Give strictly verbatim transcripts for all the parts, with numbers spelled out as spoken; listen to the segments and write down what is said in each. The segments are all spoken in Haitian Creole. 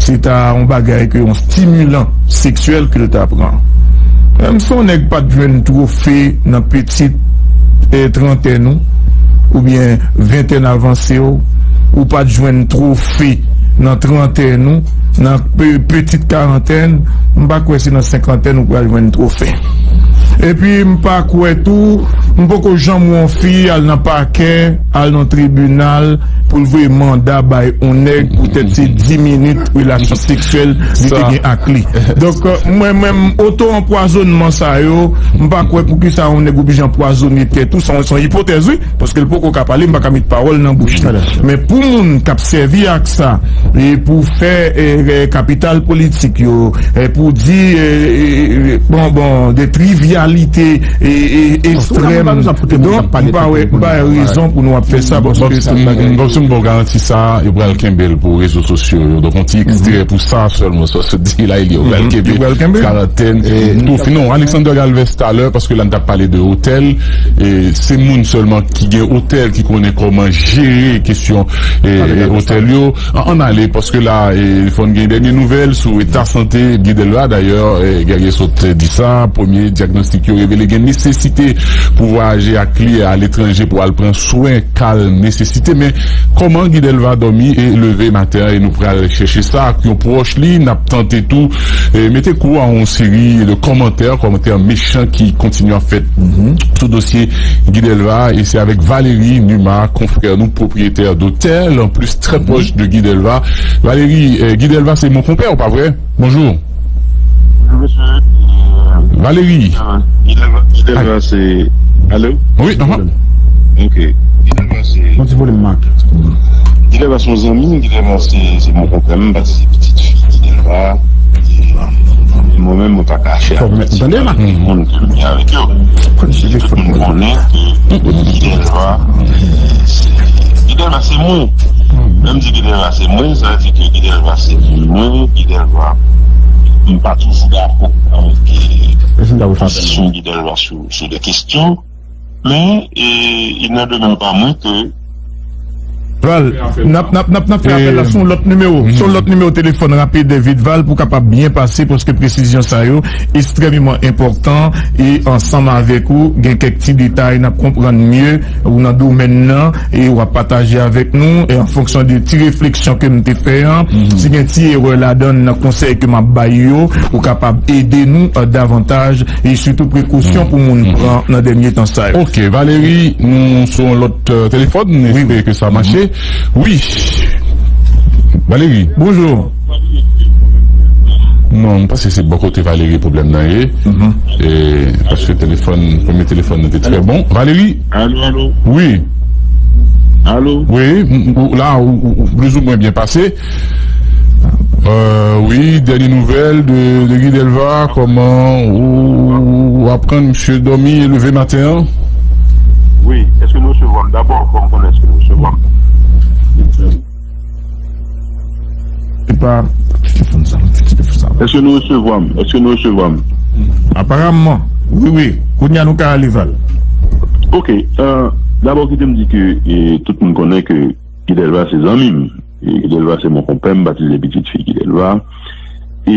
se ta yon bagay ke yon stimilan seksyèl ke l ta pran. Menm si yon nèg pa t jwenn twofe nan pitit, eh, trantèn ou, oubyen ventèn avanse w, ou pa t jwenn twofe nan trantèn ou, nan pe-, pitit karantèn, m pa kwè se nan senkantèn ou pral jwenn twofe. Epi m pa kwè tou, m poko janm wè yon fi al nan pakè, al nan tribinal pou l voye manda bay yon nèg poutèt se dis minit relasyon seksyèl li te gen ak li. Donk, euh, mwen menm, oto anpwazonnman sa yo, m pa kwè poukisa yon nèg oblije anpwazonnen tèt ou, se yon, se yon ipotèz, wi, paske l poko ka pale, m pa ka met pawòl nan bouch li. Men pou moun k ap sèvi ak sa, e pou fè, e, e, kapital politik yo, e pou di, e, e, e, bon, bon, de trivialite, e, e, ekstrèm. Donk, m pa wè, m pa wè rezon pou nou ap fè sa, paske se yon bagay. Bon, si m ba w garanti sa, yo pral kenbe l pou rezo sosyo yo. Donk, yon ti ekstrè pou sa sèlman, sa se di la, yo pral kenbe karantèn, e, tou fini. Non, Alexander Galvez talè, paske la n t ap pale de otèl, e se moun sèlman ki gen otèl ki konnen kòman jere kesyon, e, e, otèl yo. An, ann ale, paske la, e, fò n gen dènye nouvèl sou eta sante Guy Delva. Dayè, e, Guerrier sot di sa, premye dyagnostik yo revele gen nesesite pou vwayaje ak li aletranje pou al pran swen ka l nesesite. Men, kòman Guy Delva dòmi e leve maten an? E nou pral chèche sa ak yon pwòch li. N ap tante tou, e, mete kou a yon seri de kòmantè, kòmantè mechan ki kontinye ap fèt sou dosye Guy Delva. E se avèk Valérie Numa, konfrè nou, pwopriyetè dotèl, an plis trè pwòch de Guy Delva. Valérie, e, Guy Delva se mon konpè, ou pa vre? Bonjou. Bonjou, mesye. Valérie. Guy Delva, Guy Delva se, alo? Wi, aha. Ok. Guy Delva se, yon ti volim, Marc. Guy Delva se yon zanmi, Guy Delva se, se mon konpè, m pa di se pitit fi Guy Delva. Mwen menm, mwen pa kache ak pitit moun ke m gen avèk yo. Tout moun konnen ke Guy Delva, se, Guy Delva se mwen. Lè m di Guy Delva se mwen, sa vle di ke Guy Delva se mwen, Guy Delva, m pa toujou dakò avèk, eh, pozisyon Guy Delva sou, sou de kesyon. Men, e, il n'en demeure pas moins que Val, n ap, n ap, n ap, n ap fè apèl la sou yon lòt nimewo. Sou yon lòt nimewo telefòn rapid, David Val, pou kapab byen pase, paske presizyon sa yo ekstrèmeman enpòtan. E ansanm avèk ou, gen kèk ti detay n ap konprann mye ou nan domèn nan, e w ap pataje avèk nou, e an fonksyon de ti refleksyon ke m te fè an, si gen ti erè ladan l nan konsèy ke m ap bay yo, ou kapab ede nou, eh, davantaj, e sitou prekosyon pou moun pran nan dènye tan sa yo. Ok, Valérie, nou sou yon lòt, euh, telefòn, nou espere ke sa mache. Wi. Valérie. Bonjou. Non, m panse se bò kote Valérie pwoblèm nan ye. E, paske telefòn, premye telefòn nan te trè bon. Valérie? Alo, alo. Wi. Alo. Wi, m, m, ou, la, ou, ou, ou plizoumwen byen pase. Euh, wi, dènye nouvèl de, de Guy Delva, kòman ou, ou aprann misye dòmi e leve maten an? Wi, èske nou resevwa m dabò? Fò m konnen èske nou resevwa m. E pa telefòn sa, telefòn sa. Èske nou resevwa m? Èske nou resevwa m? Aparamman, wi, wi. Kounye a nou ka ale, Val. Ok, euh, dabò kite m di ke, eh, tout moun konnen ke Guy Delva se zanmi m. E Guy Delva se mon konpè, m batize pitit fi Guy Delva. E,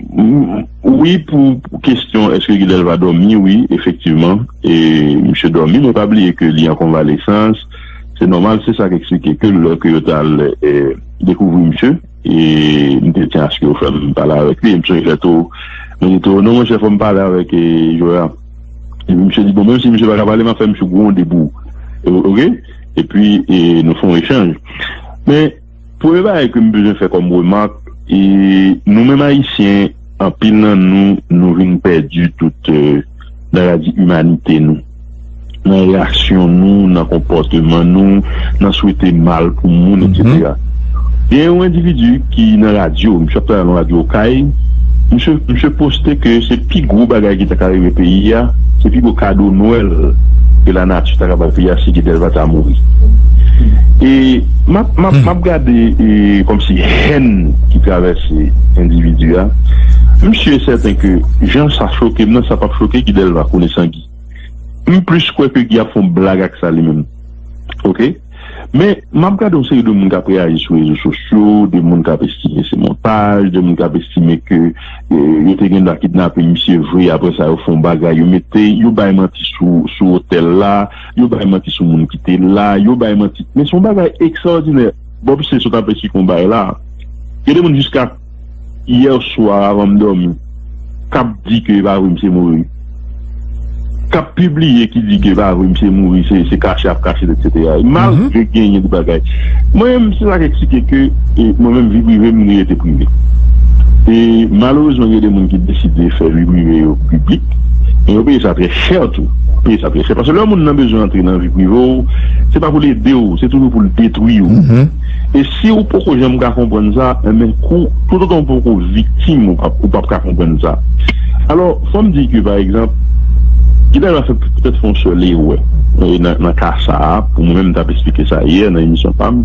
mm, wi, pou, pou kesyon èske Guy Delva dòmi, wi, efektivman. E misye dòmi, men pa bliye ke li an konvalesans. Se nòmal, se sa k eksplike ke lè ke yo t al, e, dekouvri misye, e m te tyen aske yo fè m pale avèk li. M sonje lè tou, mwen di tou, "Non, monchè, fò m pale avèk, e, Joya." Epi misye di, "Bon, menm si misye pa ka pale, m ap fè misye gwonde pou ou." E, oke? Epi, e, nou fè yon echanj. Men, premye bagay ke m bezwen fè kòm remak, e, nou menm Ayisyen, anpil nan nou, nou vin pèdi tout, e, nan radi imanite nou, nan reyaksyon nou, nan konpòteman nou, nan swete mal pou moun, etsetera. Gen yon endividi ki nan radyo, misye ap travay nan radyo Okay, misye, misye poste ke se pi gwo bagay ki ta ka rive peyi a, se pi gwo kado Nwèl ke lanati ta ka bay peyi a, si Guy Delva ta mouri. E m ap, m ap, m ap gade, e, kòmsi hèn ki travèse endividi a. M si e sèten ke jan sa choke m nan, sa p ap choke Guy Delva, konesan Guy. M plis kwè ke Guy ap fè yon blag ak sa li menm. Oke? Men, m ap gade yon seri de moun k ap reyaji sou rezo sosyo, de moun k ap estime se montaj, de moun k ap estime ke, eh, yo te gen dwa kidnape misye vre, apre sa yo fè yon bagay, yo mete, yo bay manti sou, sou otèl la, yo bay manti sou moun ki te la, yo bay manti. Men se yon bagay ekstraòdinè. Bob se sot ap esplike yon bagay la. Gen de moun jiska yè swa avan m dòmi, k ap di ke e pa vre misye mouri. K ap pibliye ki di ke e pa vre misye mouri, se, se kache y ap kache l, etsetera. Malgre genyen de bagay. Mwen menm, se sa k eksplike ke, e, mwen menm, vi prive m, li rete prive. E malerezman, gen de moun ki deside fè vi prive yo piblik, e yo peye sa trè chè tou. Peye sa trè chè. Paske lè yon moun nan bezwen antre nan vi prive w, se pa pou l ede w, se toujou pou l detwi w. E si w poko janm ka konprann sa, enben, kou, toutotan w poko viktim, ou p ap, ou p ap ka konprann sa. Alò, fò m di ke, pa egzanp, Guy Delva fè, petèt fè yon sèl erè, e, nan, nan ka sa a, pou mwen menm, m t ap eksplike sa yè nan emisyon pa m.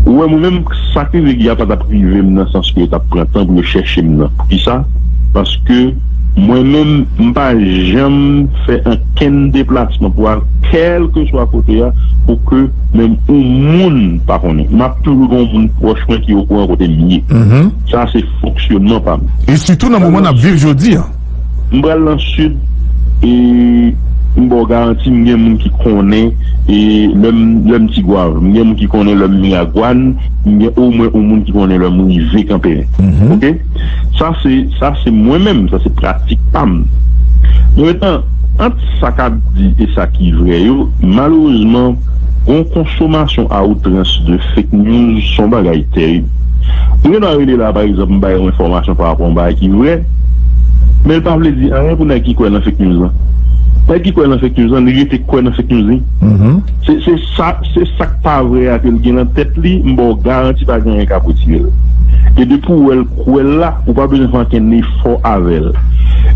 Ou wè, mwen menm, sa k rive Guy a pa t ap rive m nan sans ke yo t ap pran tan pou yo chèche m nan. Poukisa? Paske mwen menm, m pa janm fè ankenn deplasman pou al kèlkeswa kote a, pou ke menm yon moun pa konnen. M ap toujou gen yon moun pwòch mwen ki okouran kote m ye. Sa, se fonksyonman pa m. E sitou nan moman n ap viv jodi a. M pral nan Sid, e m ba w garanti, m gen moun ki konnen, e lè m, lè m Tigwav, m gen moun ki konnen lè m Miragwàn, m gen omwen yon moun ki konnen lè m rive Kanperen. Oke? Sa se, sa se mwen menm, sa se pratik pa m. Men mentnan, ant sa k ap di e sa ki vrè yo, malerezman, gon konsomasyon a outrans de fake news, se yon bagay terib. Mwen gen dwa rele la, pa egzanp, m bay yon enfòmasyon pa rapò a yon bagay ki vrè, men l pa vle di anyen pou nèg ki kwè nan fake news lan. Nèg ki kwè nan fake news lan, li rete kwè nan fake news li. Se, se sa, se sa k pa vrè a ke l gen nan tèt li, m ba w garanti pa gen anyen k ap retire l. E depi w wè l kwè l la, ou pa bezwen fè ankenn efò avè l.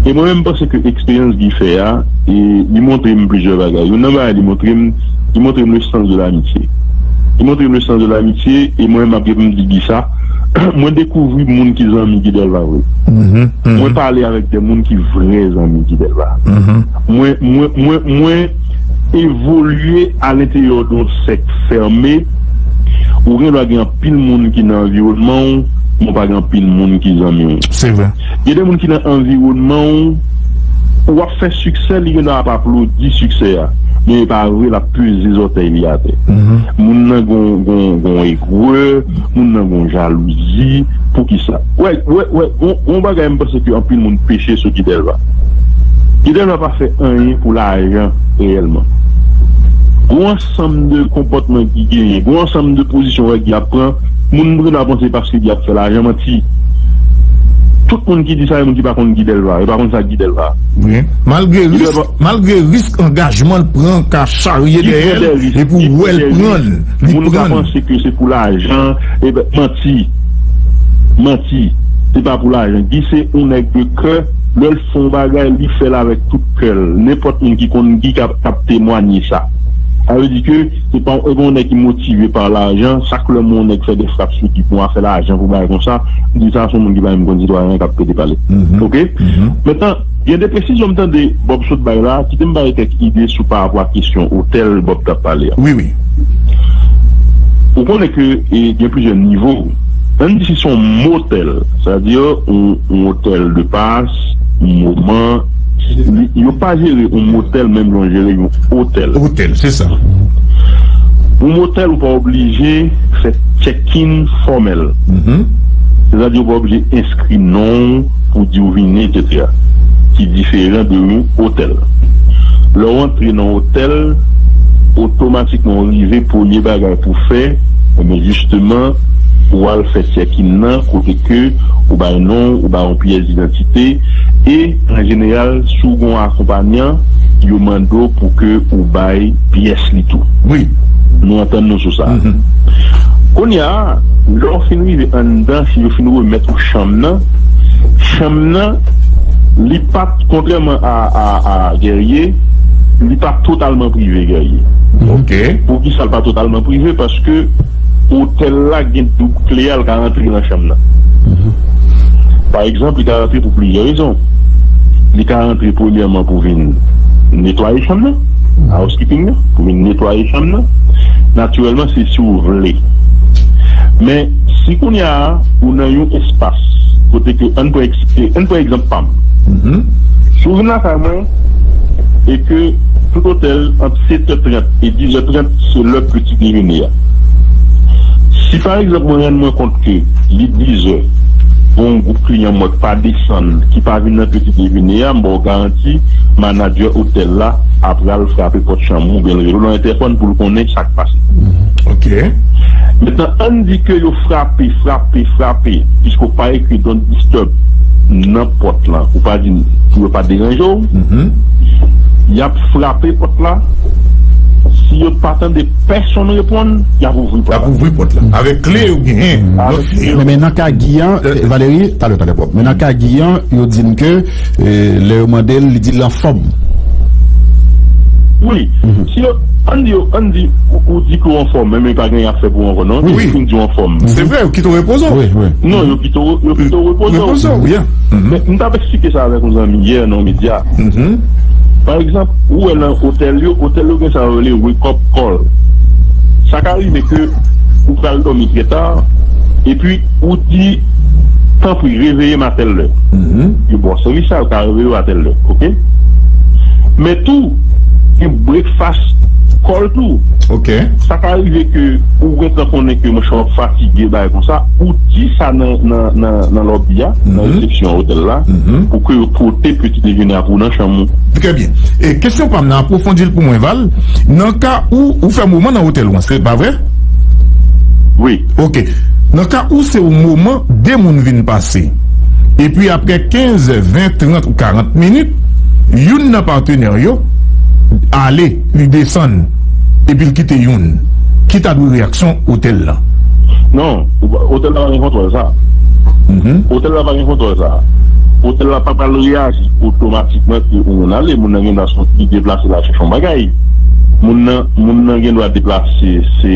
E mwen menm, m panse ke eksperyans Guy fè a, e li montre m plizyè bagay. Youn nan bagay li montre m, li montre m le sens de l'amitié. Li montre m le sens de l'amitié, e mwen menm, m ap gen pou m di Guy sa, mwen dekouvri moun ki zanmi Guy Delva vre. Mwen pale avèk de moun ki vrè zanmi Guy Delva. Mwen, mwen, mwen, mwen evolye alenteryè de yon sèk fèmen. Ou gen dwa gen anpil moun ki nan anviwònman w, men w pa gen anpil moun ki zanmi w. Se vre. Gen de moun ki nan anviwònman w, w ap fè siksè, li gen dwa ap aplodi siksè a. Men e pa vre, l ap peze zòtèy li atè. Moun nan gon, gon, gon egwè, moun nan gon jalouzi. Poukisa? Wè, wè, wè, gon, gon bagay m panse ke anpil moun peche sou Guy Delva. Guy Delva pa fè anyen pou lajan reyèlman. Gon ansanm de konpòtman ki genyen, gon ansanm de pozisyon wè Guy ap pran, moun pran ap panse paske Guy ap fè lajan, manti. Tout moun ki di sa, e moun ki pa konn Guy Delva, yo pa konn sa Guy Delva. Wi. Malgre risk, malgre risk angajman l pran ka charye dèyè l, epi w wè l pran l, li pran l. Moun ka panse ke se pou lajan, e ben, manti. Manti. Se pa pou lajan. Guy se yon nèg de kè. Lè l fè yon bagay, li fè l avèk tout kè l. Nenpòt moun ki konn Guy k ap, k ap temwanye sa. Sa vle di ke se pa, e pa yon nèg ki motive pa lajan. Chak lè m wè yon nèg fè de frap sou Guy pou afè lajan, pou bagay konsa, m di sa se yon moun ki pa menm konn sitwayen k ap pede pale. Oke? Mentnan, gen de presizyon m tande Bob sot bay la, kite m bay kèk ide sou pa rapò a kesyon otèl Bob t ap pale a. Wi, wi. Ou konnen ke, e, gen plizyè nivo. Ann di si se yon motèl, sètadi yon, yon otèl de pas, yon moman, li, yo pa jere yon motèl menm jan yo jere yon otèl. Otèl, se sa. Yon motèl, ou pa oblije fè check-in fòmèl. Sètadi, ou pa oblije enskri non w pou di w vini, etsetera. Ki diferan de yon otèl. Lè w antre nan otèl, otomatikman w rive, premye bagay pou w fè, enben, jisteman, ou al fè check-in nan, kote ke ou bay non w, ou bay yon pyès didantite, e, an jeneral, si w gen yon akonpanyan, yo mande w pou ke ou bay pyès li tou. Wi. Nou antann nou sou sa. Kounye a, lè w fin rive anndan, si yo fin remèt ou chanm nan, chanm nan, li pa t, kontrèman a, a, a Guerrier, li pa totalman prive, Guerrier. Oke. Poukisa l pa totalman prive? Paske otèl la gen doub kle a, l ka rantre nan chanm nan. Pa egzanp, li ka rantre pou plizyè rezon. Li ka rantre premyèman pou vin netwaye chanm nan. housekeeping nan, pou vin netwaye chanm nan. Natirèlman, se si w vle. Men, si kounye a, ou nan yon espas, kote ke, ann pran eks-, ann pran egzanp pa m. Si w vin lakay mwen, e ke tout otèl ant sèt è trant e diz è trant, se lè peti dejene a. Si pa egzanp mwen rann mwen kont ke li diz è, gon yon gwoup kliyan mwen k pa desann, ki pa vin nan peti dejene a, m ba w garanti, manadjè otèl la ap pral frape pòt chanm ou oubyen l rele w nan entèfòn pou l konnen sa k pase. Ok. Mentnan, ann di ke yo frape, frape, frape, piske w pa ekri "Don't disturb" nan pòt lan, ou pa di pou yo pa deranje w. Y ap frape pòt la. Si yo pa tande pèsonn reponn, y ap ouvri pòt la. Y ap ouvri pòt la. Avèk kle yo genyen. Avèk kle yo. Men, men nan ka Guy an, Valérie, talè, talè pwòp. Men nan ka Guy an, yo di n ke, eh, lè yo mande l, li di l anfòm. Wi. Si yo, ann di yo, ann di, ou, ou di ke w anfòm, men, men pa gen afè pou w ankò, non? Wi. Yo fin di w anfòm. Se vre, yo kite w repoze w. Wi, wi. Non, yo kite w, yo kite w repoze w. Repoze w, yeah. Men, m t ap eksplike sa avèk yon zanmi yè nan yon medya. Pa egzanp, ou wè nan otèl yo, otèl yo gen sa yo rele wake up call. Sa ka rive ke ou pral dòmi trè ta, epi ou di, "Tanpri, reveye m a tèl lè." Yo ba w sèvis sa, yo ka reveye w a tèl lè, ok? Men tou, gen breakfast call tou. Ok. Sa ka rive ke ou gentan konnen ke monchè w ap fatige, bagay konsa, ou di sa nan, nan, nan, nan lobby a, nan resepsyon otèl la, pou ke yo pote peti dejene a pou ou nan chanm ou. Trè byen. E kesyon pa m nan, apwofondi l pou mwen, Val. Nan ka ou, ou fè moman nan otèl ou an, se pa vre? Wi. Ok. Nan ka ou, se yon moman de moun vin pase. Epi apre kenz, ven, trant ou karant minit, youn nan patenè yo ale, li desann, epi l kite youn. Ki ta dwe reyaksyon otèl la? Non, ou pa, otèl la pa gen kontwòl sa. Otèl la pa gen kontwòl sa. Otèl la pa pral reyaji otomatikman ke yon moun ale, moun nan gen dwa soti, deplase, l al chèche yon bagay. Moun nan, moun nan gen dwa deplase, se,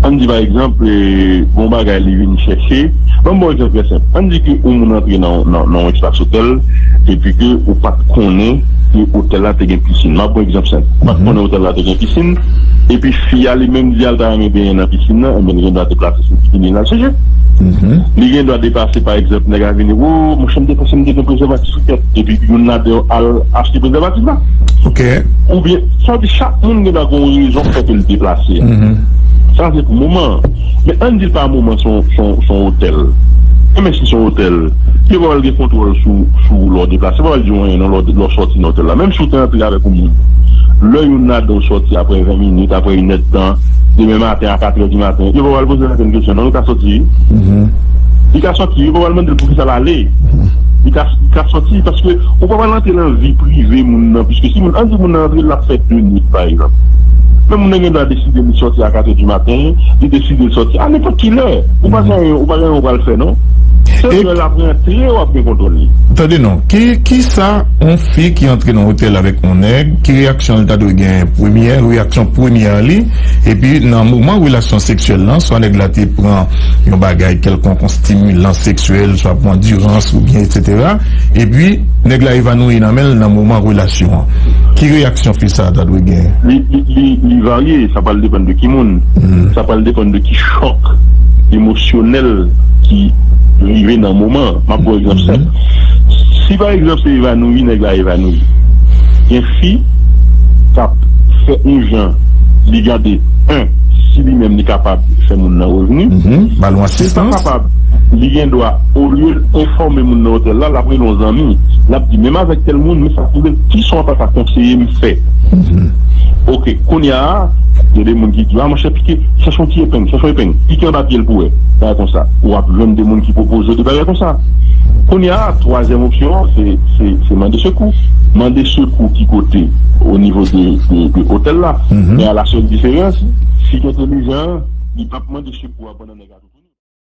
ann di pa egzanp, eh, gon bagay li vin chèche. Ban m ba w egzanp trè senp. Ann di ke yon moun antre nan, nan, nan yon espas otèl, epi ke ou pa t konnen ke otèl la te gen pisin. M ap ba w egzanp senp. Ou pa t konnen otèl la te gen pisin, epi fi a li menm di a l ta renmen benyen nan pisin nan, enben li gen dwa deplase sou pikin li l al chèche. Li gen dwa deplase, pa egzanp, nèg la vini, "Wo, monchè, m te panse m te gen prezèvatif sou tèt," epi youn ladan yo al achte prezèvatif la. Ok. Oubyen, sa vle di chak moun gen dwa gen yon rezon k fè ke l deplase a. Sa se pou moman an. Men ann di l pa moman se yon, se yon, se yon otèl. E menm si se yon otèl, yo pa pral gen kontwòl sou, sou lè w deplase, yo pa pral di w anyen non lè w, lè w sòti nan otèl la. Menm si w te antre avèk yon moun, lè youn ladan w sòti apre ven minit, apre inèdtan, demen maten a katrè di maten, yo pa pral poze l okenn kesyon non, li ka sòti wi. Li ka sòti, yo pa pral mande l poukisa l ale. Li ka, li ka sòti paske ou pa pral antre nan vi prive moun nan, piske si moun, ann di moun nan antre, l ap fè de nwit, pa egzanp. Men moun nan gen dwa deside li sòti a katrè di maten, li deside l sòti a nenpòt ki lè. Ou pa gen anyen, ou pa gen anyen ou pral fè, non. Se lè l ap rantre, w ap gen kontwòl li. Tande non, ki, ki sa yon fi ki antre nan otèl avèk yon nèg, ki reyaksyon l ta dwe gen premyè, reyaksyon premyè li, epi nan moman relasyon seksyèl lan, swa nèg la te pran yon bagay kèlkonk, yon stimilan seksyèl, swa pran dirans oubyen etsetera, epi nèg la evanouyi nan men l nan moman relasyon an. Ki reyaksyon fi sa a ta dwe gen? Li, li, li, li varye, sa pral depann de ki moun. Sa pral depann de ki chòk emosyonèl ki rive nan moman an. M ap ba w egzanp senp. Si pa egzanp se evanouyi, nèg la evanouyi. Gen fi k ap fè yon jan, li gade, en, si li menm li kapab fè moun nan revni. Ba l yon asistans. Si l pa kapab, li gen dwa, olye l enfòme moun nan otèl la, l ap rele yon zanmi. L ap di, "Menm avèk tèl moun, men sa k rive l, kisa w ta ka konseye m fè?" Ok, kounye a, gen de moun ki di, "A, monchè, pike, chèche yon ti epeng, chèche yon epeng, pike anba pye l pou wè." Bagay konsa. W ap jwenn de moun ki pwopoze w de bagay konsa. Kounye a, twazyèm opsyon an, se, se, se mande sekou. Mande sekou ki kote? O nivo de, de, de otèl la. Men a la sèl diferans, fi ki entèlijan an, li p ap mande sekou a pandan nèg la